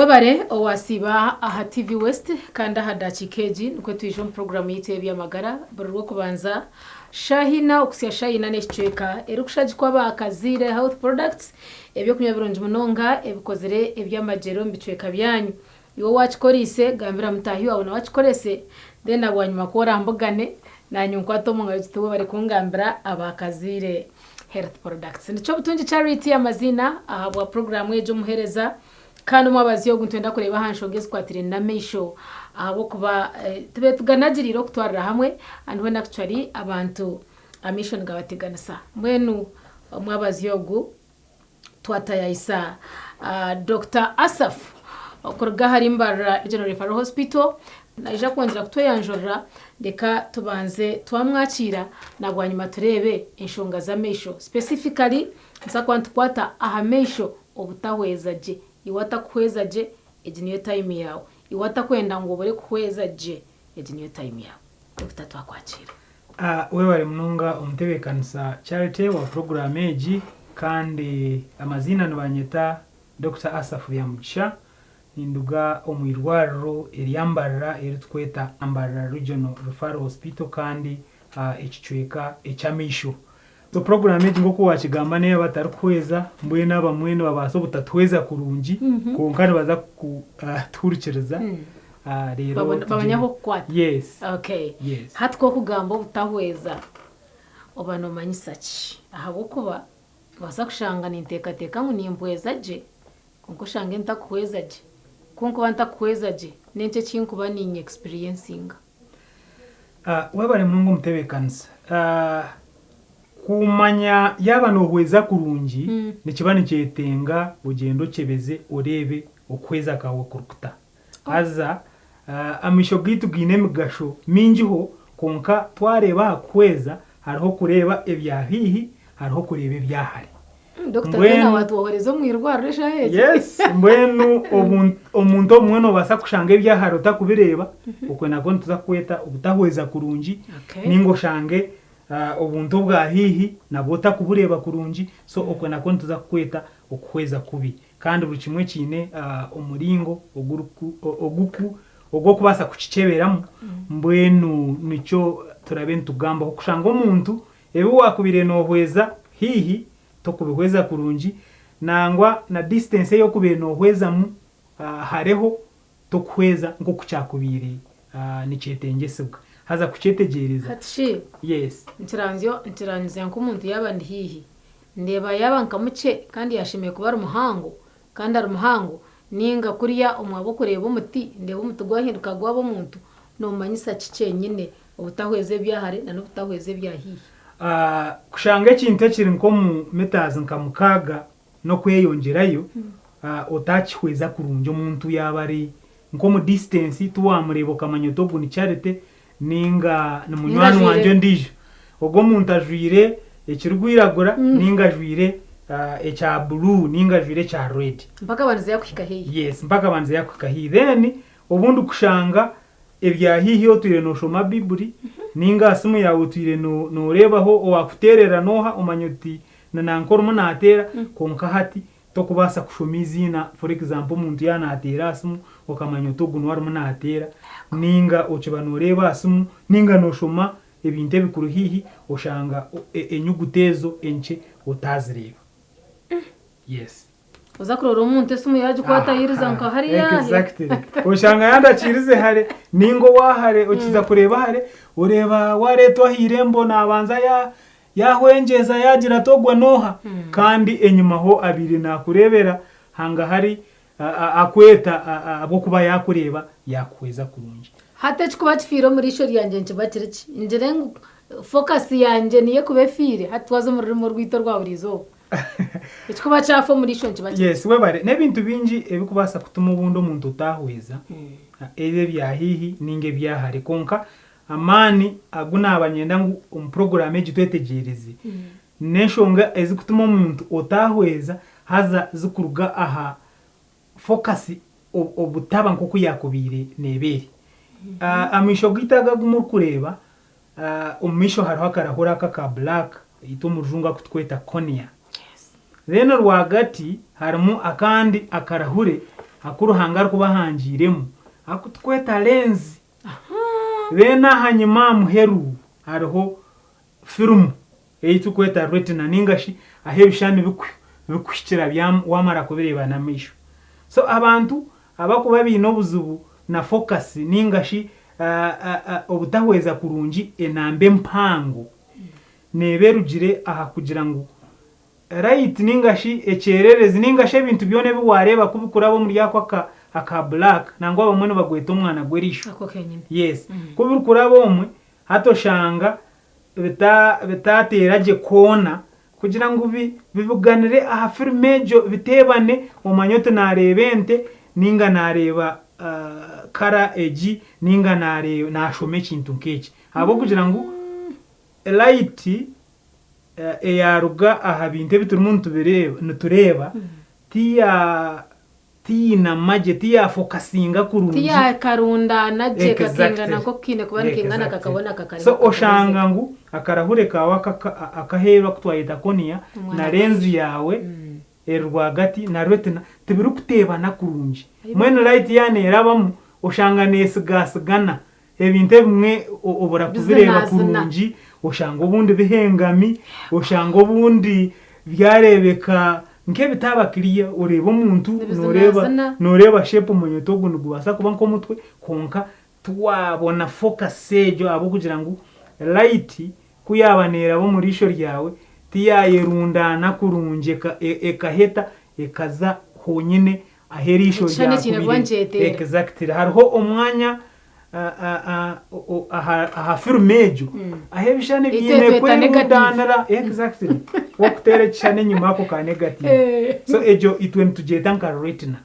Webare owasiiba aha TV West kandi aha dakiika egi nikwo twija omu puroguraamu yaitu ey'eby'amagara buri Rwokubanza shaaha ina okuhitsya shaaha ina n'ekicweka erikushagikwa aba Kaziire Health Products eby'okunywa birungi munonga ebikozire eby'amagyero omu bicweka byanyu. Iwe owakikoreise gambira mutaahi waawe nawe akikorese then na bwanyima ku orambugane naanye onkwate omu ngaro oti webare kungambira aba Kaziire Health Products. Nikyobutungi Charity amaziina ahabwa puroguraamu egi omuheereza. Kandi omwabazyo ogu nitwenda kureeba aha nshonga ezikwatiraine n'amaisho ahabw'okuba tubaire tuganagiriire okutwarira hamwe and when actually abantu amaisho nigabateganisa. Mbwenu omwabazyo ogu twatayayisa Dokita Asaph okuruga ahari Mbarara Regional Referral Hospital naija kwongyera kutweyanjurira reka tubanze twamwakiira nabwanyima tureebe enshonga z'amaisho specifically nituza kuba nitukwata aha maisho Obutahweza gye. Iwe atakuhweza gye, egi niyo time yaawe. Iwe atakwenda ngu obure kuhweza gye, egi niyo time yaawe. Dokita twakwakiira. Webare munonga omutebekanisa Charity wa puroguraamu egi kandi amaziina nibanyeta Dokita Asaph Byamugisha ninduga omu irwariro erya Mbarara eritukweta Mbarara Regional Referral Hospital kandi ekicweka eky'amaisho. So puroguraamu egi nk'oku waakigamba n'ey'abatarikuhweza, mbwenu abamwe nibabaasa obutatuhweza kurungi kwonka nibaza kutuhurikiriza reero Babone- bamanye ah'okukwata. Yes. Okay. Yes. Hati ku okugamba obutahweza oba noomanyisa ki? Ahabw'okuba noobaasa kushanga ninteekateeka ngu nimpweza gye kwonka oshange ntakuhweza gye. Ku nkuba ntakuhweza gye, n'enki eki nkuba niinye experiencinga? Webare munonga omutebeekanisa. Kumanya yaaba noohweza kurungi nikiba nikyetenga ogyende okyebeze oreebe okuhweza kwawe kurikuta. Haza amaisho gaitu gaine emigasho mingiho kwonka twareeba aha kuhweza hariho okureeba ebya haihi hariho okureeba ebya hare. Dokita twena watwohereza omu irwariro eshaaha egi. Yes, mbwenu omuntu obumwe noobaasa kushanga ebyahare otakubireeba, okwe nakwo nituza kukweta obutahweza kurungi, ninga oshange obuntu obwa haihi nabwo otakubureeba kurungi, so okwe nakwo nituza kukweta okuhweza kubi. Kandi buri kimwe kiine omuringo ogw'okubaasa kukikyeberamu, mbwenu nikyo turabe nitugambaho kushanga omuntu Ebi waakubaire noohweza haihi tokubihweza kurungi, nangwa na distance ei okubaire noohwezamu hareho tokuhweza nk'oku kyakubaire nikyetengyesibwa. Haza kukyetegyereza. Hati shi Yes. nkiranzya nkiranzya nk'omuntu yaaba ndi haihi, ndeeba yaaba nka mukye kandi yaashemereire kuba ari muhango kandi ari muhango, nainga kuriya omwaba okureeba omuti, ndeeba omuti gwahinduka gwaba omuntu, noomanyisa ki kyenyine Obutahweza ebya hare na n'obutahweza ebya haihi. Kushanga ekintu ekiri nk'omu mitazi nka mukaaga n'okweyongyerayo otakihweza kurungi omuntu yaaba ari nk'omu distance tiwamureeba okamanya oti ogu ni Charity ninga ni munywani wangye ondiijo. Ogwo omuntu ajwaire ekirikwiragura ninga ajwaire ekya blue ninga ajwaire ekya red. Mpaka abandize yakuhika haihi. Yes mpaka abandize yakuhika haihi then obundi kushanga Ebya haihi otwire nooshoma Baiburi, nainga aha simu yaawe otwire nooreebaho owaakuteerera n'oha, omanya oti ni nanka orimu naateera, kwonka hati tokubaasa kushoma eiziina for example omuntu yaaba naateera aha simu okamanya oti ogu niwe arimu naateera, nainga okiba nooreeba aha simu, nainga nooshoma ebintu ebikuri haihi oshanga enyuguta ezo enkye otaazireeba. Yes. Oza kurora omuntu esimu yagikwata ayiriza nka hariya. Exactly. Oshanga yandakiirize hare ninga owa hare okiza kureeba hare oreeba wareetwa aha irembo nabanza ya yahwengyeza yagira ati ogwo n'oha kandi enyimaho abaire nakureebera hangahari akweta ahabw'okuba yakureeba yakuhweza kurungi. Hati ekikuba kifiire omu riisho ryangye nikiba kiri ki? Ngire ngu focus yangye niyo ekuba efiire hati twaza omu rurimi orwaitu orwa buri izooba. Ekikuba kyafa omu riisho nikiba kiri Yes, webare. N'ebintu bingi ebikubaasa kutuma obundi omuntu otahweza, ebi ebya haihi ninga ebya hare. Kwonka amaani agu naaba niinyenda ngu omu puroguraamu egi twetegyereze, n'enshonga ezikutuma omuntu otahweza haza zikuruga aha focus obutaba nk'oku yaakubaire neeba eri. Amaisho gaitu aga agu murikureeba, omu maisho hariho akarahuri aka aka black, itwe omu rujungu aku turikweta cornea. Then rwagati harimu akandi akarahure aku Ruhanga arikuba ahangiiremu aku turikweta lens. Then ahanyima aha muheru hariho firimu ei turikweta retina ninga shi ahu ebishushani birikuhikira wamara kubireeba n'amaisho. So abantu abarikuba baine obuzibu na focus ninga shi obutahweza kurungi enamba empango neeba erugire aha kugira ngu light ninga shi ekyererezi ninga shi ebintu byona ebi waareeba ku bikuraba omuri ako aka aka black nangwa abamwe nibagweta omwana gw'eriisho. Ako kenyine. Yes. Ku birikuraba omwe hati oshanga bita bitateera gye koona kugira ngu bi bibuganire aha firimu egyo biteebane omanye oti naareeba ente ninga naareeba kara egi ninga naaree naashoma ekintu nk'eki. Ahabw'okugira ngu light eyaaruga aha bintu ebi turimu nitubireeba nitureeba tiya tiyinama gye, tiyafokasinga kurungi. Tiyakarundaana gye Exactly. kakingana nk'oku kiine kuba nikingana Exactly. kakabona kakari So oshanga ngu akarahure kaawe aka- akaheeru aku twayeta cornea Omwana na lenzi yaawe eri rwagati na retina tibirikuteebana kurungi. Mbwenu light yaaba neerabamu oshanga neesigasigana Ebintu ebimwe obura kubireeba Bizinazina. kurungi, oshanga obundi bihengami, oshanga obundi byareebeka nk'ebitaaba clear, oreeba omuntu nooreeba Nibizinazina. nooreeba shape omanya oti ogu nigubaasa kuba nk'omutwe kwonka tiwaabona focus egyo ahabw'okugira ngu light ku yaaba neeraba omu riisho ryawe tiyayerundaana kurungi ekaheta ekaza honyine ahu eriisho Ekishushani kiine kuba ryakubire. nikyeteera. Exactly. Hariho omwanya aha firimu egyo ahu ebishushani Itwe biine tweta negative. kwerundaanira. Exactly. Wakuteera ekishushani enyima ako ka negative. So egyo itwe nitugyeta nka retina.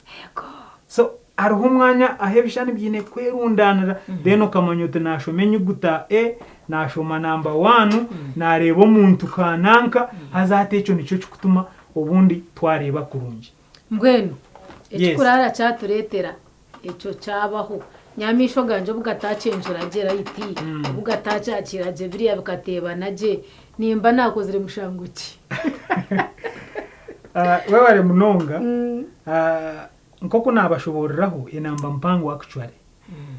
So hariho omwanya ahu ebishushani biine kwerundaanira then okamanya oti naashoma enyuguta A, naashoma namba waanu, naareeba omuntu kananka, haza hati ekyo nikyo kikutuma obundi twareeba kurungi. Mbwenu Yes. ekikuraara kyatureetera ekyo kyabaho, nyamaisho gangye obu gataacenjura gye rayiti, obu gataakyakira gye biriya bikateebana gye, nimba naakozire mushango ki? Ah, webare munonga. Ah, nk'oku naabashoboororeraho enamba mpango actually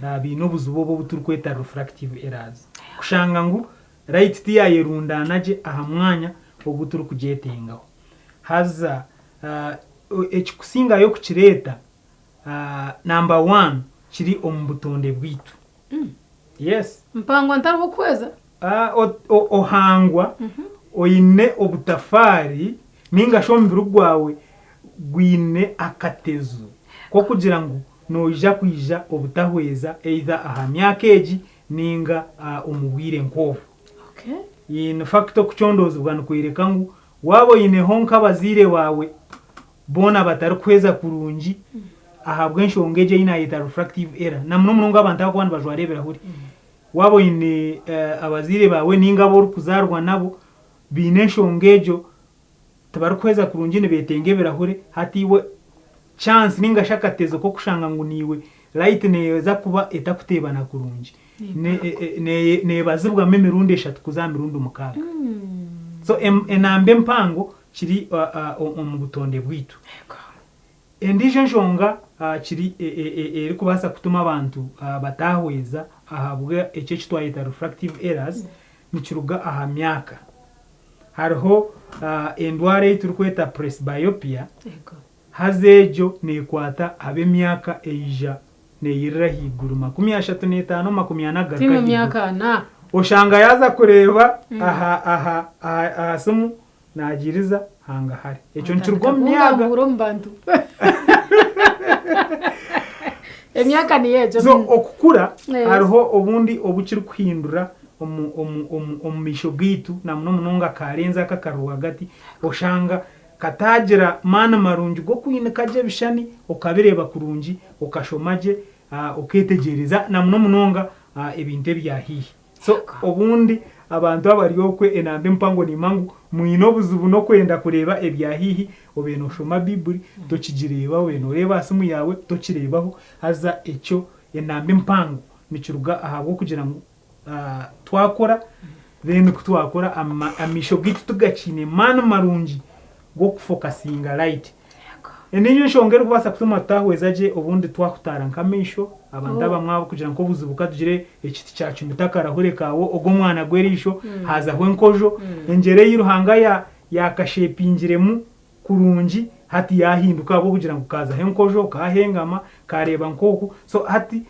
ah, baine obuzibu obu obu turikweta refractive errors. Kushanga ngu light tiyaayerundaana gye aha mwanya ogu turikugyetengaho. Haza ekikusingayo kukireeta number one kiri omu butonde bwaitu. Yes. Mpangwa ntariho kuhweza? Ohangwa oine obutafaari ninga shi omubiri gwawe gwine akatezo k'okugira ngu noija kwija obutahweza either aha myaka egi ninga omu bwire nk'obu. In fact okucondoozibwa nikworeka ngu Waaba oineho nk'abazaire baawe boona batarikuhweza kurungi ahabw'enshonga egyo ei naayeta refractive error, na muno munonga abantu abarikuba nibajwara ebirahuri. Waaba oine abazaire baawe nainga abu orikuzaarwa nabo baine enshonga egyo, tibarikuhweza kurungi nibeetenga ebirahure, hati iwe chance nainga shi akatezo k'okushanga ngu naiwe light neeza kuba etakuteebana kurungi. Neebazibwamu emirundi eshatu kuza aha mirundi mukaaga. So enamba empango kiri omu butonde bwaitu. Endiijo enshonga kiri erikubaasa kutuma abantu bataahweza ahabwa eki eki twayeta refractive errors nikiruga aha myaka. Hariho endwara ei turikweta presbyopia. Haza egyo neekwata ab'emyaka eija neeyirira ahaiguru 35, 40 kugaruka Timu ahaiguru. myaka ana. Oshanga yaaza kureeba aha aha aha aha simu naagiriza hangahari. Ekyo nikiruga Otandika omu myaka. kungambuura omu bantu. Emyaka niyo egyo. So okukura Yes. hariho obundi obu kirikuhindura omu omu omu omu maisho gaitu na muno munonga ka lenzi aka akari rwagati oshanga Kataagira maani marungi g'okwinika gye ebishushani, okabireeba kurungi, okashoma gye, okeetegyereza na muno munonga ebintu ebya haihi. So obundi abantu abari okwe enamba empango niimanya ngu mwine obuzibu n'okwenda kureeba ebya haihi, obaire nooshoma Baiburi tokigireeba, obaire nooreeba aha simu yaawe tokireebaho, haza ekyo enamba empango nikiruga ahabw'okugira ngu twakora then ku twakora amaisho gaitu tigakiine maani marungi g'okufokasinga light. Endiijo enshonga erikubaasa kutuma tutahweza gye obundi twahutaara nk'amaisho, abantu Oh. abamwe ahabw'okugira nk'obuzibu katugire ekiti kyacumita akarahure kaawe ogw'omwana gw'eriisho haazaho enkojo, engyera ei Ruhanga ya yaakashepingiremu kurungi hati yaahinduka ahabw'okugira ngu kaazaho enkojo, kaahengama, kaareeba nk'oku so hati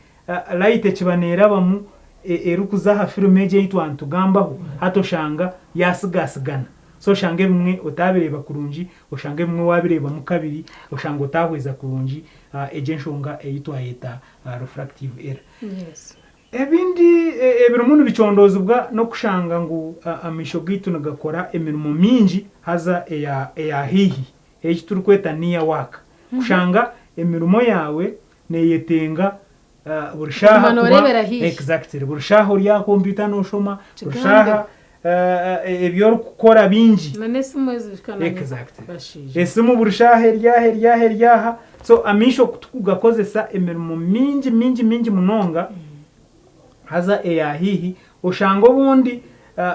light ekiba neerabamu erikuza aha film egi ei twaba nitugambaho hati oshanga yaasigasigana. So oshanga ebimwe otaabireeba kurungi, oshanga ebimwe waabireebamu kabiri, oshanga otaahweza kurungi egyo enshonga ei twayeta refractive error. Yes. Ebindi ebirimu nibicondoozibwa n'okushanga ngu amaisho gaitu nigakora emirimo mingi haza eya eya haihi, eki turikweta near work. Kushanga emirimo yaawe neeyetenga buri shaaha Kuguma kuba nooreebera haihi. exactly buri shaaha ori aha kompyuta nooshoma, buri Kigambe. shaaha ebi orikukora bingi. Na n'esimu ezi zikaba Exactly. bashaija. Esimu buri shaaha eri aha eri aha eri aha so amaisho ku tukugakozesa emirimo mingi mingi mingi munonga haza eya haihi oshanga obundi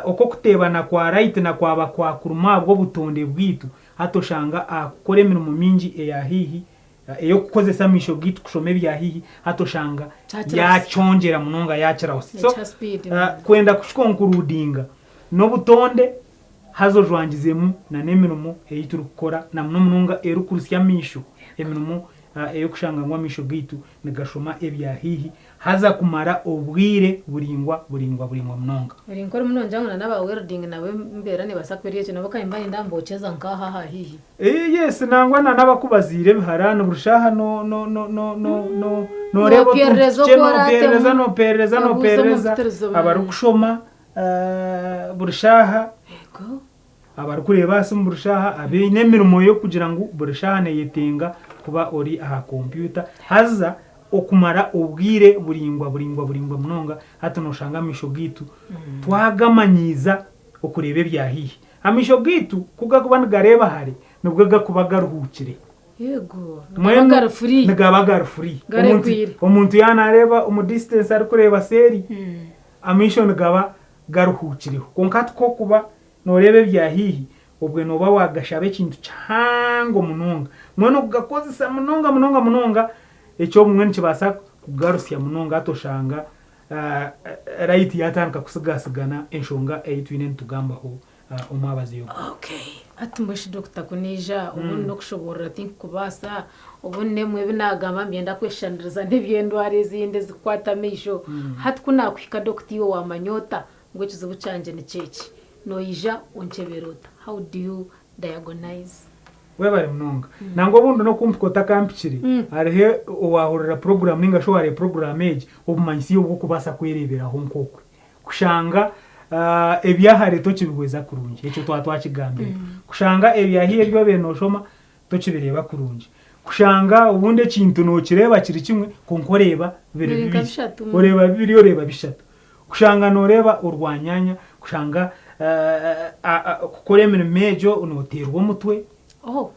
oku okuteebana kwa right na kwaba kwakuruma ahabw'obutonde bwaitu hati oshanga aha kukora emirimo mingi eya haihi ey'okukozesa amaisho gaitu kushoma ebya haihi hati oshanga Kyakira yakyongyera munonga yakiraho so Ekya speed. kwenda kukikonkurudinga n'obutonde haza ojwangizemu na n'emirimo ei turikukora na muno munonga erikurusya amaisho emirimo ey'okushanga ngu amaisho gaitu nigashoma ebya haihi haza kumara obwire buraingwa buraingwa buraingwa munonga. Ori nk'orimu nongira ngu na n'aba welding nabo embeera nebaasa kuba eri egyo nabo kandi niba nibenda ngu bokyeza nk'aha aha haihi. Yes, nangwa na n'abakubaziira ebiharaani buri shaaha no no no no no no nooreeba otuntu Nooperereza tukye oku oraatemu, nooperereza nooperereza ebuuza omu nooperereza mpitirizo. abarikushoma buri shaaha Yego. abarikureeba aha simu buri shaaha abaine emirimo y'okugira ngu buri shaaha neyetenga kuba ori aha kompyuta haza okumara obwire buraingwa buraingwa buraingwa munonga hati nooshanga amaisho gaitu twagamanyiiza okureeba ebya haihi. Amaisho gaitu ku gakuba nigareeba hare nibwo gakuba garuhuukire. Yego, nigaba Mbwenu gari free. nigaba gari free. Garekwire. Omuntu yaaba naareeba omu distance arikureeba seeri, amaisho nigaba garuhuukireho. Kwonka hati ku orikuba nooreeba ebya haihi, obwe nooba waagashaba ekintu kihango munonga. Mbwenu okugakozesa munonga munonga munonga, ekyo obumwe nikibaasa kugarusya munonga hati oshanga light yaatandika kutsigatsigana enshonga ei twine nitugambaho omwabazyo ogu. Okay, hati mbwenu shi dokita ku naija obundi n'okushoboorora tinkukubaasa, obundi n'ebimwe ebi naagamba niinyenda kweshushaniriza n'eby'endwara ezindi ezikukwata amaisho. Hati ku naakuhika dokita iwe waamanya ota ngu ekizibu kyangye nikyo eki? Noija onkyebere ota? How do you diagonise? Webare munonga. Nangwa obundi n'okumpika otakampikire, hariho owaahurira puroguraamu nainga shi owareeba puroguraamu egi, obumanyisyo obw'okubaasa kwereeberaho nk'okwe. Kushanga ebyahare tokibihweza kurungi, ekyo twaba twakigambire. Kushanga ebya haihi ebi obaire nooshoma tokibireeba kurungi. Kushanga obundi ekintu nookireeba kiri kimwe kwonka oreeba biri Biri nka bibiri. bishatu. Oreeba bibiri oreeba bishatu. Kushanga nooreeba orwanyanya, kushanga kukora emirimo egyo nooteerwa omutwe. Oh.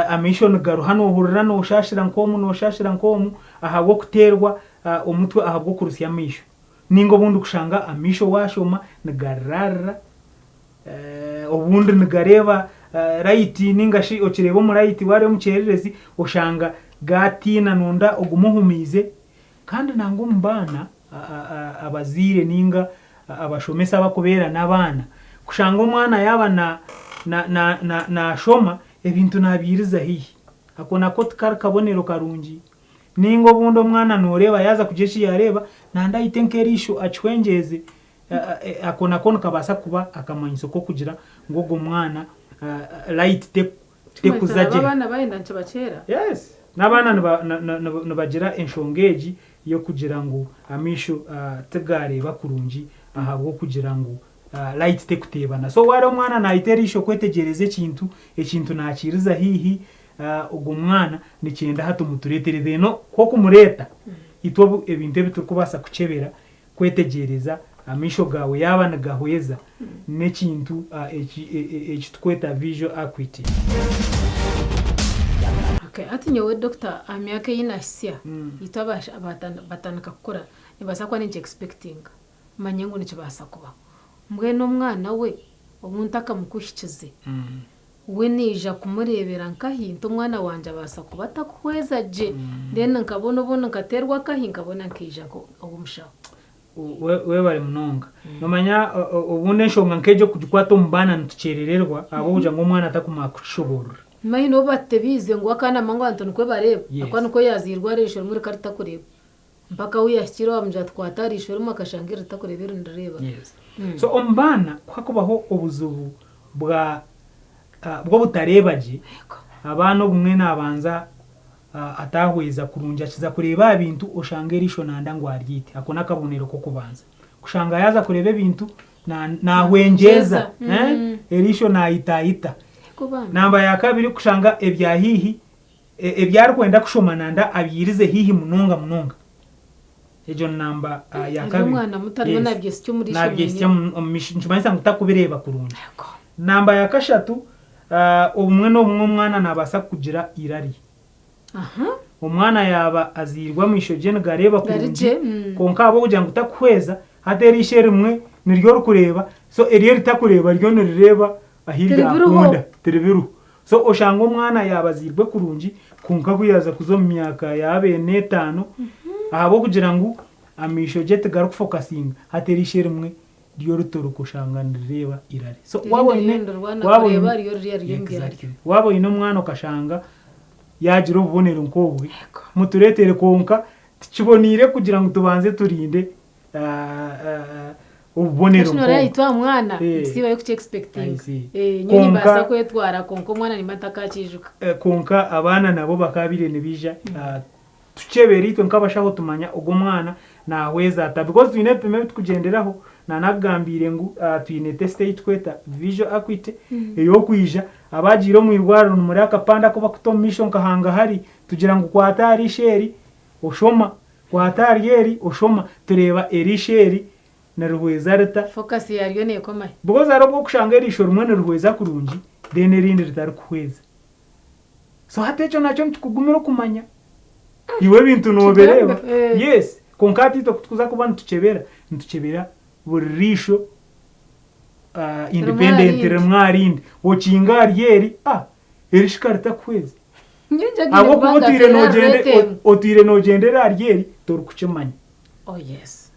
Amaisho nigaruha noohurira nooshaashira nk'omu nooshaashira nk'omu ahabw'okuteerwa omutwe ahabw'okurusya amaisho. Nainga obundi kushanga amaisho waashoma nigariraarira, obundi nigareeba rayiti nainga shi okireeba omu rayiti waareeba omu kyererezi oshanga gaatiina nooyenda ogume ohumiize. Kandi nangwa omu baana, abazaire nainga abashomesa abarikubeera n'abaana, kushanga omwana yaaba naashoma ebintu naabiiriza haihi. Ako nako tikari kabonero karungi. Nainga obundi omwana nooreeba yaaza kugira eki yaareeba, nanda ahite nk'eriisho akihwengyeeze. Ako nako nikabaasa kuba akamanyiso k'okugira ngu ogwo mwana light tekuza gye. Abaana bayenda nikibakyera. Yes. N'abaana nibagira enshonga egi y'okugira ngu amaisho tigareeba kurungi ahabw'okugira ngu light tekuteebana. So waareeba omwana naayita eriisho kwetegyereza ekintu, ekintu nakiiriza haihi, ogwo mwana nikyenda hati omutureetere then ku okumureeta, itwe ebintu ebi turikubaasa kukyebera kwetegyereza amaisho gaawe yaaba nigahweza n'ekintu eki turikweta visual acuity. Okay, hati nyowe doctor aha myaka ei nahitsya, itwe abatandika kukura nimbaasa kuba ninki expectinga manye ngu nikibaasa kubaho. Mbwenu omwana we obu ntakamukuhikize. We naija kumureebera nkahi nti omwana wangye abaasa kuba atakuhweza gye then nkabona obundi nkateerwa akahi nkabona nkaija ow'omushaho. Webare munonga. Nomanya obundi enshonga nk'egyo okugikwata omu baana nitukyerererwa ahabw'okugira ngu omwana takumanya kukishoboorora. Manya n'obu batebiize ngu akaana mangu abantu nikwo bareeba ahakuba nikwo yaazairwe aha riisho rimwe rikaba ritakureeba mpaka ahu yaahikire waamugira ati kwata aha riisho rimwe akashanga eritakureeba eri nirireeba. So omu baana ku hakubaho obuzibu bwa bw'obutareeba gye, abaana obumwe naabanza ataahweza kurungi akiza kureeba aha bintu oshanga eriisho nanda ngu aryite. Ako n'akabonero k'okubanza. Kushanga yaaza kureeba ebintu naahwengyeza, eriisho naayitaayita. Namba ya kabiri kushanga ebya haihi ebi arikwenda kushoma nanda abyirize haihi munonga munonga. Egyo ni namba ya Ari kabiri. omwana muto ariyo Yes. nabyesya omu riisho Nabyesya mwenyine. omu misho nikimanyisa ngu takubireeba kurungi. Yego. Namba ya kashatu, obumwe n'obumwe omwana naabaasa kugira eirari. Aha. Omwana yaaba azairwe amaisho gye nigareeba Gari kurungi gye. kwonka ahabw'okugira ngu takuhweza, hati eriisho erimwe niryo orikureeba so eryo eritakureeba ryo nirireeba ahu Tiribiruho. ryakunda tiribiruho. So oshanga omwana yaaba azairwe kurungi kwonka ku yaaza kuza omu myaka ya abiri n'etaano ahabw'okugira ngu amaisho gye tigarikufokasinga hati eriisho erimwe ryo ritoroka oshanga nirireeba irare. So Erindi waaba ririyo oine nirirwana waaba kureeba oine ryo ririya riri omu byaryo. Exactly. Waaba oine omwana okashanga yaagira obubonero nk'obwe Yego. mutureetere kwonka tikiboneire kugira ngu tubanze turinde obubonero Kinu nk'obwo. orayitwa aha mwana Eh. sibayo kuki I expectinga. see. Eh, nyowe Kwonka- nimbaasa kwetwara kwonka omwana nimba ntakakiijuka. Kwonka abaana nabo bakaabaire nibaija tukyebera itwe nk'abashaho tumanya ogu omwana naahweza ata because twine ebipimo ebi tukugyenderaho naanakugambiire ngu twine test ei tukweta visual acuity ey'okwija abaagiire omu irwariro nimureba akapande aku bakuta omu maisho nka hangahari tugira ngu kwata aha riisho eri oshoma Kwata ahari eri oshoma tureeba eriisho eri nirihweza rita. Focus yaryo nekomahe? Because hariho obu okushanga eriisho rimwe nirihweza kurungi then erindi ritarikuhweza. So hati ekyo nakyo nikikugumira okumanya. Iwe ebintu nobireeba. Kigambe, eh. Yes. Kwonka hati itwe kutukuza kuba nitukyebera, nitukyebera buri riisho independent Rimwe rimwe aha rindi. Okinga ahari eri, ah eri shi ka ritakuhweza. Nyingi agiine Ahabw'okuba kubanga otwire afeera nogyende rurete. otwire nogyendera ahari eri torikukimanya. Oh yes.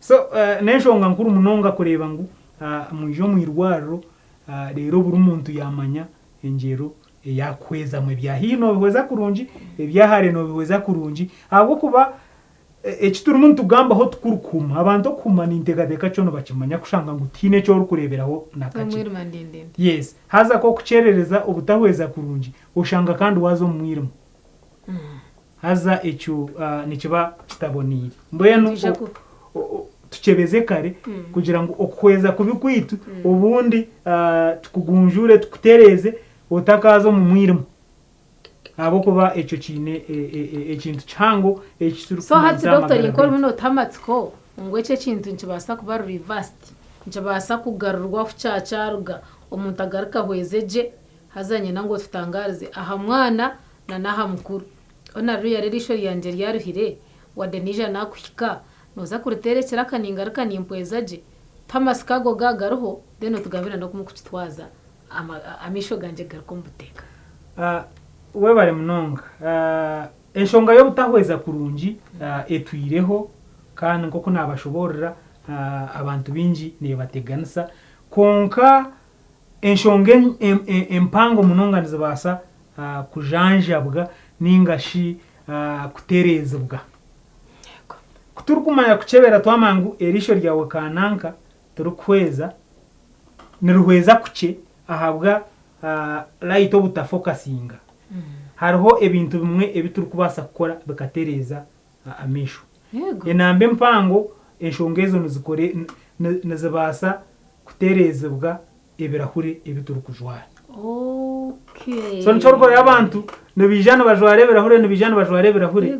So n'enshonga nkuru munonga kureeba ngu mwija omu irwariro reero buri muntu yaamanya engyero ei arikuhwezamu. Ebya haihi noobihweza kurungi, ebya hare noobihweza kurungi ahabw'okuba Eki turimu nitugambaho tikuri kuhuma. Abantu okuhuma ninteekateeka kyo nibakimanya kushanga ngu tihaine eki orikureeberaho na kakye. Omwirima ndindindi. Yes. Haza ku okukyerereza obutahweza kurungi, oshanga kandi waaza omu mwirima. Haza ekyo nikiba kitaboneire. Mbwenu Nitwija ku. tukyebeze kare kugira ngu okuhweza kubi kwaitu obundi tukugunjuure tukutereeze otakaaza omu mwirima. Ahabw'okuba ekyo kiine ekintu kihango eki So hati turikumanyisa doctor amagara ninka orimu gaitu. notuha amatsiko ngu eki ekintu nikibaasa kuba reversed, nikibaasa kugarurwa ahu kyakyaruga omuntu agaruke ahweze gye haza nyina ngu otutangarize aha mwana na n'aha mukuru. Hoona ririya eriisho ryangye ryaruhire wadde naija nakuhika nooza kuriteera ekiraka ningaruka nimpweza gye? Tuhe amatsiko ago ga gariho then otugambire n'oku murikukitwaza amaisho gangye garuke omu buteeka. Webare munonga. Enshonga y'obutahweza kurungi etwireho kandi nk'oku naabashoboorora abantu baingi neebateganisa kwonka enshonga empango munonga nizibaasa kujanjabwa nainga shi kutereezibwa. Ku turikumanya kukyebera twamanya ngu eriisho ryawe kananka tirikuhweza, nirihweza kukye ahabwa light obutafokasinga. Hariho ebintu bimwe ebi turikubaasa kukora bikatereeza amaisho. Enamba empango enshonga ezo nizibaasa kutereezibwa ebirahure ebi turikujwara. So nikyo orikureeba abantu nibaija nibajwara ebirahure nibaija nibajwara ebirahure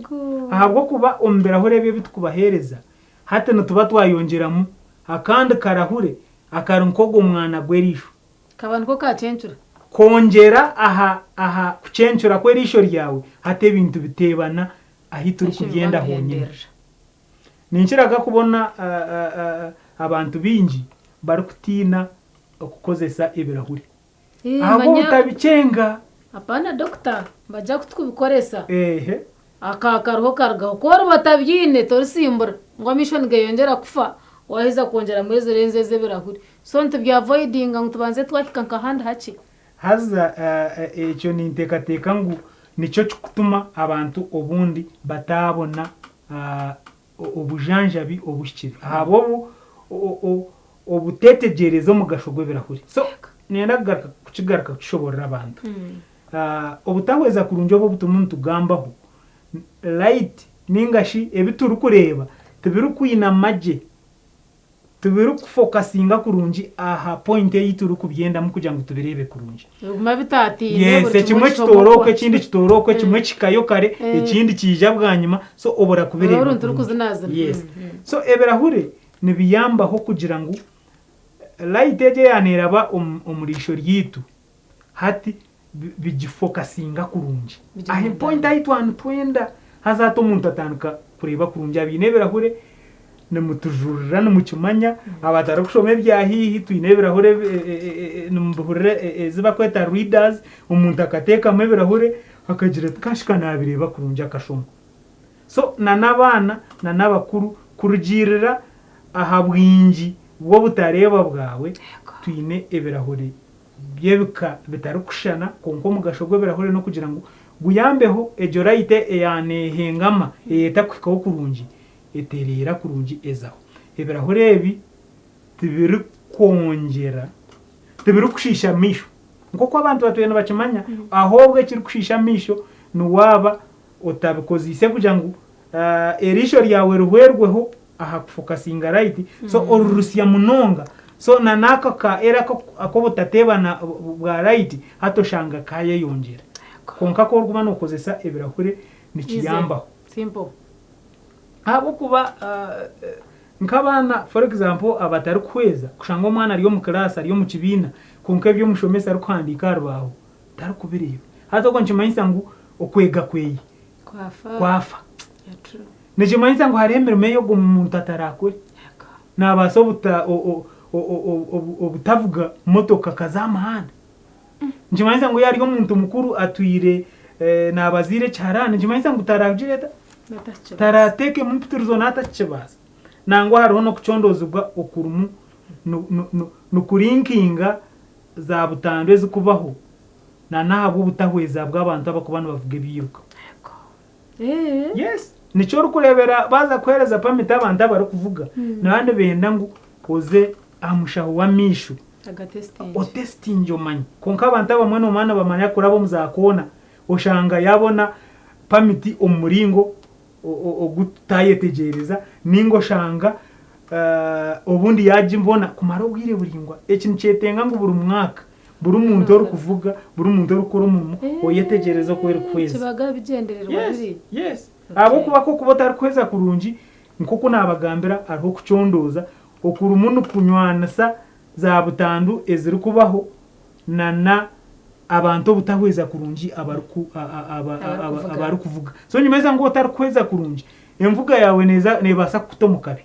ahabw'okuba omu birahure ebi ebi turikubaheereza Hati nituba twayongyeramu akandi karahure akari nk'ogwo mwana gw'eriisho. Kaba niko kacencura. Kwongyera aha aha kucencura kw'eriisho ryawe, hati ebintu biteebana ahi Eriisho turikubyenda riba honyine. nirihenderera. Ninkiraga kubona abantu baingi barikutiina okukozesa ebirahuri. Eh, manya Ahabw'obutabikyenga. Apana doctor nibagya kutukubikoresa. Ehe. Aka kariho karugaho. Ku oriba otabyine torisimbura ngu amaisho nigeyongyera kufa waheza kwongyeramu ezo lenzi ez'ebirahuri. So nitubya avoidinga ngu tubanze twahika nk'ahandi hakye. Haza ekyo ninteekateeka ngu nikyo kikutuma abantu obundi bataabona obujanjabi obuhikire ahabw'obu obuteetegyereza omugasho gw'ebirahuri. So niinyenda kugaruka kukigaruka kukishoboorora abantu. Obutahweza kurungi obu obuturimu nitugambaho, light ninga shi ebi turikureeba tibirikwinama gye, tibirikufokasinga kurungi aha point ei turikubyendamu kugira ngu tubireebe kurungi. Biguma bitaataine Yes, buri kimwe ekimwe kishoma kitoora oku okwakyo. ekindi kitoora oku, ekimwe kihikayo kare, ekindi kiija bwanyima, so obura kubireeba Oraba kurungi. orikuzinazina. Yes. So ebirahure nibiyambaho kugira ngu light egyo eyaaba neeraba omu riisho ryaitu hati bigifokasinga kurungi aha point ahu twaba nitwenda haza hati omuntu atandika kureeba kurungi abaine ebirahure nimutujurira nimukimanya abatarikushoma ebya haihi twine ebirahure nimubihurira ezi barikweta readers omuntu akateekamu ebirahure akagira ati kashika nabireeba kurungi akashoma. So na n'abaana na n'abakuru kurugiirira aha bwingi bw'obutareeba bwawe twine ebirahure by'ebika bitarikushushana kwonka omugasho gw'ebirahure n'okugira ngu guyambeho egyo light eya neehengama ey'etakuhikaho kurungi etereera kurungi ezaho. Ebirahure ebi tibirikwongyera, tibirikushiisha maisho nk'oku abantu batwire nibakimanya ahoobwe ekirikushiisha amaisho ni waaba otabikozeise kugira ngu eriisho ryawe rihwerweho aha kufokasinga light so orurusya munonga so na n'ako ka error ak'obutateebana bwa light hati oshanga kayeyongyera kwonka ku orikuba nokozesa ebirahure nikiyambaho. Simple. Ahabw'okuba nk'abaana for example abatarikuhweza kushanga omwana ari omu class ari omu kibiina kwonka ebi omushomesa arikuhandiika aha rubaaho tarikubireeba. Hati okwo nikimanyisa ngu okwega kweye kwafa. Nikimanyisa ngu hariho emirimo ei ogwo muntu atarakore. Naabaasa obutavuga motoka akaza aha muhanda. Nikimanyisa ngu yaaba ari omuntu mukuru atwire naabaziira ekiharaani, nikimanyisa ngu taragire ata? Tarateekemu mpitirizo naatakikibaasa. Nangwa hariho n'okucondoozibwa okurimu nikurinkinga zaabutandu ezirikubaho n'ahabw'obutahweza bw'abantu abarikuba nibavuga ebiiruka. Yes, nikyo orikureebera baaza kuheereza pamiti abantu abarikuvuga, nibaba nibenda ngu oze aha mushaho w'amaisho otesitingye omanye. Kwonka abantu abamwe noomanya nibamanya kuraba omu zaakoona, oshanga yaabona pamiti omu muringo ogu tutayetegyereza ninga oshanga obundi yagibona kumara obwire buraingwa. Eki nikyetenga ngu buri mwaka buri muntu orikuvuga, buri muntu orikukora omurimo oyetegyereze oku erikuhweza. Kibaga ebigyendererwa Yes, biri. yes. Ahabw'okuba ku okuba otarikuhweza kurungi nk'oku naabagambira hariho okucondooza okurimu nikunywanisa za butandu ezirikubaho na na abantu obutahweza kurungi abariku Abarikuvuga. abarikuvuga. So nikimanyisa ngu otarikuhweza kurungi envuga yaawe neeza neebaasa kukuta omu kabi.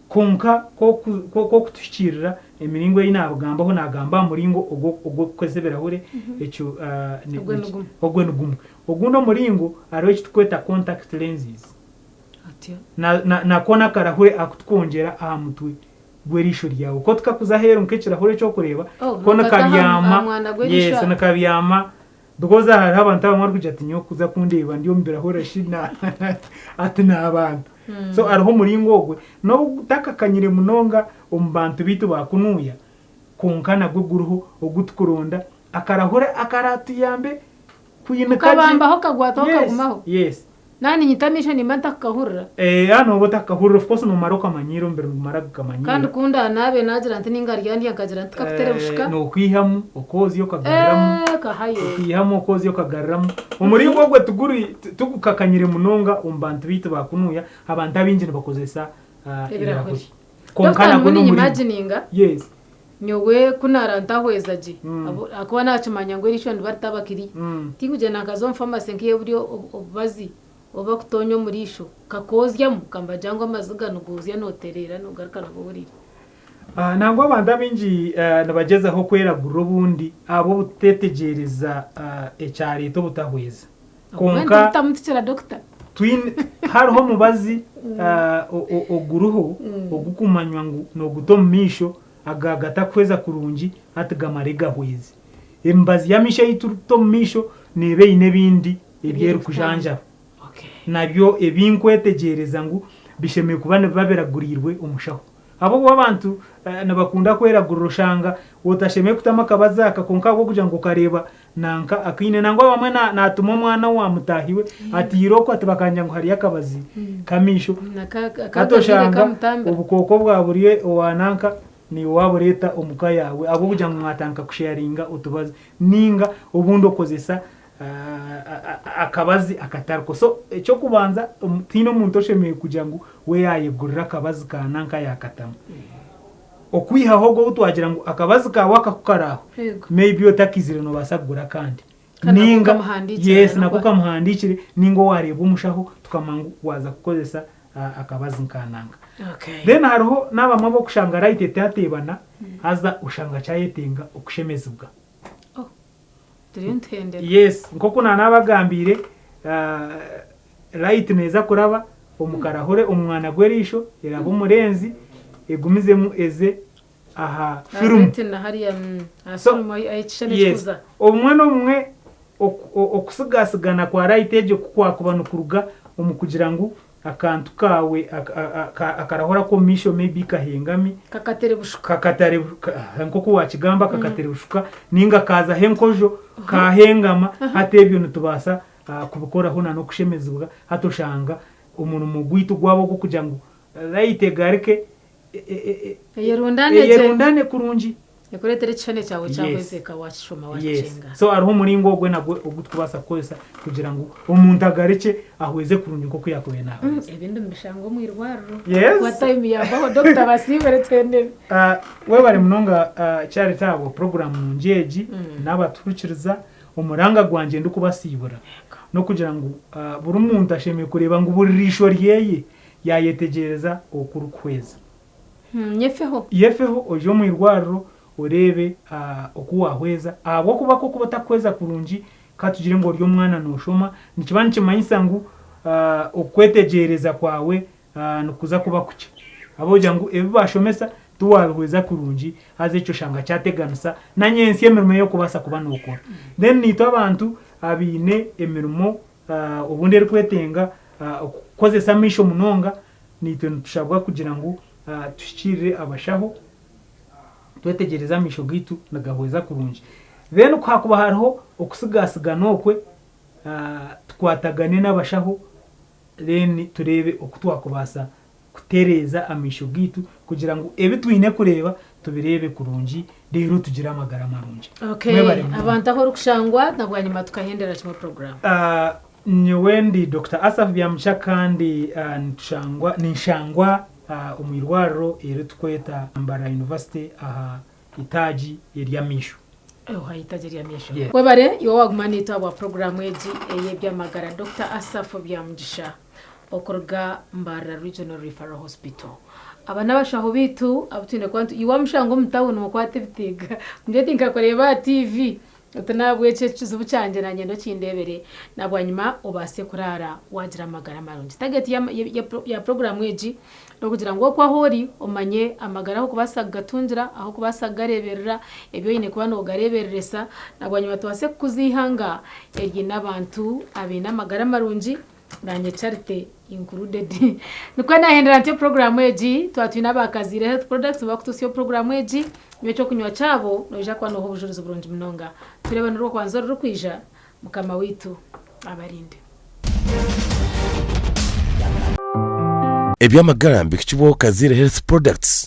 Kwonka ku okutuhikiirira emiringo ei naagambaho, naagamba aha muringo ogw'okukozesa ebirahure, ekyo Ogwo ni gumwe. ogwo ni gumwe. Ogundi omuringo hariho eki turikweta contact lenses. Atyo. Nako n'akarahure aku turikwongyera aha mutwe gw'eriisho ryawe. Ko tikakuza aheeru nk'ekirahure eki orikureeba, Oh, ko nikata aha nikabyama, aha mwana gw'eriisho yes, aha. nikabyama because hariho abantu abamwe barikugira ati nyowe kuza kundeeba ndi omu birahure shi ati n'abantu. So hariho omuringo ogwe n'obu gutakakanyire munonga omu bantu baitu ba kunuuya, kwonka nagwo guriho ogu tukuronda akarahure akaraatuyambe kwinika gye. Kukabambaho kagwataho Yes, kagumaho. yes. Naaba niinyita amaisho nimba ntakukahurira. Yaaba nooba otakukahurira of course noomara okamanyiira omubiri nigumara gukamanyiira. Kandi ku ndanaabe naagira nti ninga ryandya nkagira nti kakuterebushika. Nookwihamu okoozya okagaruramu. Kahayo. Okaihamu okoozya okagaruramu. Omuringo ogwo tiguri tigukakanyire munonga omu bantu baitu ba kunuuya, abantu abaingi nibakozesa Ebirahuri. Kwonka Dokita nagwo ndimu n'omuringo. niinyimagininga Yes. nyowe ku naara ntahweza gye ahakuba naakimanya ngu eriisho niba ritaba kiriya, tinkugyenda nkaza omu famasi nkaiha burya obubazi obu barikutonya omu riisho nkakoozyamu kambagira ngu amaziga nigoozya nootereera noogaruka nooba ohuriire. Nangwa abantu abaingi nibagyezaho kweragurira obundi ahabw'obutetegyereza ekyareeta obutahweza. Kwonka twine hariho omubazi oguriho ogukumanywa ngu noguta omu maisho aga gatakuhweza kurungi hati gamare gahweze. Emibazi y'amaisho ei turikuta omu maisho neeba eine ebindi ebi erikujanjaba. Nabyo ebi nkwetegyereza ngu bishemereire kuba nibiba biraguriirwe omushaho. Ahabw'okuba abantu nibakunda kweragurira oshanga otashemereire kutamu akabazi aka kwonka ahabw'okugira ngu okareeba nanka akaine nangwa abamwe naatuma omwana owa mutaahi we ati irooko ati bakangira ngu hariyo akabazi k'amaisho hati oshanga obukooko bwa buri owa nanka naiwe waabureeta omu ka yaawe ahabw'okugira ngu mwatandika kusheyaringa otubazi nainga obundi okozesa akabazi akatariko. So eky'okubanza tihaine omuntu oshemereire kugira ngu we yaayegurira akabazi ka nanka yaakatamu. Okwihaho ogwo ou twagira ngu akabazi kaawe aka ku kari aho, maybe otakaizire noobaasa kugura akandi. Kandi nako Nainga okamuhandiikira yes na nako nokwa. okamuhandiikire nainga owaareeba omushaho tukamanya ngu waaza kukozesa akabazi nka nanka. Okay. Then hariho n'abamwe ab'okushanga right etateebana haza oshanga kyayetenga okushemezibwa. Oh, turiyo nituhendera. Yes, nk'oku naanabagambiire, light neeza kuraba omu karahure omu mwana gw'eriisho, erabe omurenzi, egumizemu eze aha firimu. Retina hariya aha So, firimu ahu ekishushani yes, ekikuza. obumwe n'obumwe okusigasigana kwa light egyo ku kwakuba nikuruga omu kugira ngu akantu kaawe akarahura ak'omu maisho maybe kahengami, Kakaterebushuka. Nk'oku waakigamba kakaterebushuka nainga kaazaho enkojo kaahengama, hati ebyo nitubaasa kubikoraho n'okushemezibwa hati oshanga omurimo gwaitu gwaba ogw'okugira ngu light egaruke Eyerundane gye. Eyerundane kurungi. Ekureetere ekishushani kyawe Yes. kyahwezeka waakishoma Yes. waakikyenga. So hariho omuringo ogwe nagwo ogu turikubaasa kukozesa kugira ngu omuntu agarukye ahweze kurungi nk'oku yaakubaire naahweza. Ebindi nibishangwa omu irwariro. Yes. Kuba time yahwaho Dokita basiibure tuhendere. Ah, webare munonga ah, Charity ahabwa puroguraamu nungi egi n'abatuhurikiriza. Omuranga gwangye ndikubasiibura n'okugira ngu ah, buri muntu ashemereire kureeba ngu buri riisho ryeye yaayetegyereza oku rikuhweza. Nyefeho. Yefeho oije omu irwariro oreebe oku waahweza ahabw'okuba ku orikuba otarikuhweza kurungi, ka tugire ngu ori omwana nooshoma, nikiba nikimanyisa ngu okwetegyereza kwawe nikuza kuba kukye. Ahabw'okugira ngu ebi baashomesa tiwaabihweza kurungi haza ekyo oshanga kyateganisa na nyentsya emirimo ei orikubaasa kuba nookora. Then naitwe abantu abaine emirimo obundi erikwetenga okukozesa amaisho munonga, naitwe nitushabwa kugira ngu tuhikiirire abashaho, twetegyereze amaisho gaitu nigahweza kurungi. Then ku hakuba hariho okusigasigana okwe, tukwatagane n'abashaho then tureebe oku twakubaasa kutereeza amaisho gaitu kugira ngu ebi twine kureeba tubireebe kurungi reero tugire amagara marungi. Okay, Mwebare munonga. abantu ahu orikushangwa na bwanyima tukahendera kimwe program. Ah, nyowe ndi Dokita Asaph Byamugisha kandi ah, nitushangwa ninshangwa ah, omu irwariro eritukweta Mbarara University aha itaagi ery'amaisho. Aha itaagi ery'amaisho. Yes. Webare iwe owaguma naitwe ahabwa puroguraamu egi ey'eby'amagara. Dokita Asaph Byamugisha okuruga Mbarara Regional Referral Hospital. Aba n'abashaho baitu abu twine kuba nitu. Iwe wamushanga omu tawuni mukwate ebiteega. Omugire oti nkakureeba aha TV oti n'ahabw'ekyo ekizibu kyangye naanye okindeebere na bwanyima obaase kuraara waagira amagara marungi. Target ya ya puroguraamu egi n'okugira ngu okwo ahu ori omanye amagara ahu orikubaasa kugatungira, ahu orikubaasa kugareeberera, ebi oine kuba noogareebereresa na bwanyima tubaase kukuza eihanga eriine abantu abaine amagara marungi. Nanye Charity included. Nikwo nahendera ntyo puroguramu egi, twaba twine aba Kaziire Health Products nibakututsya puroguramu egi, nywa ekyokunywa kyabo noija kuba noha obujurizi burungi munonga. Tureebane orwokwanza orurikwija, Mukama waitu abarinde. Eby'amagara mbihikibwaho Kaziire Health Products.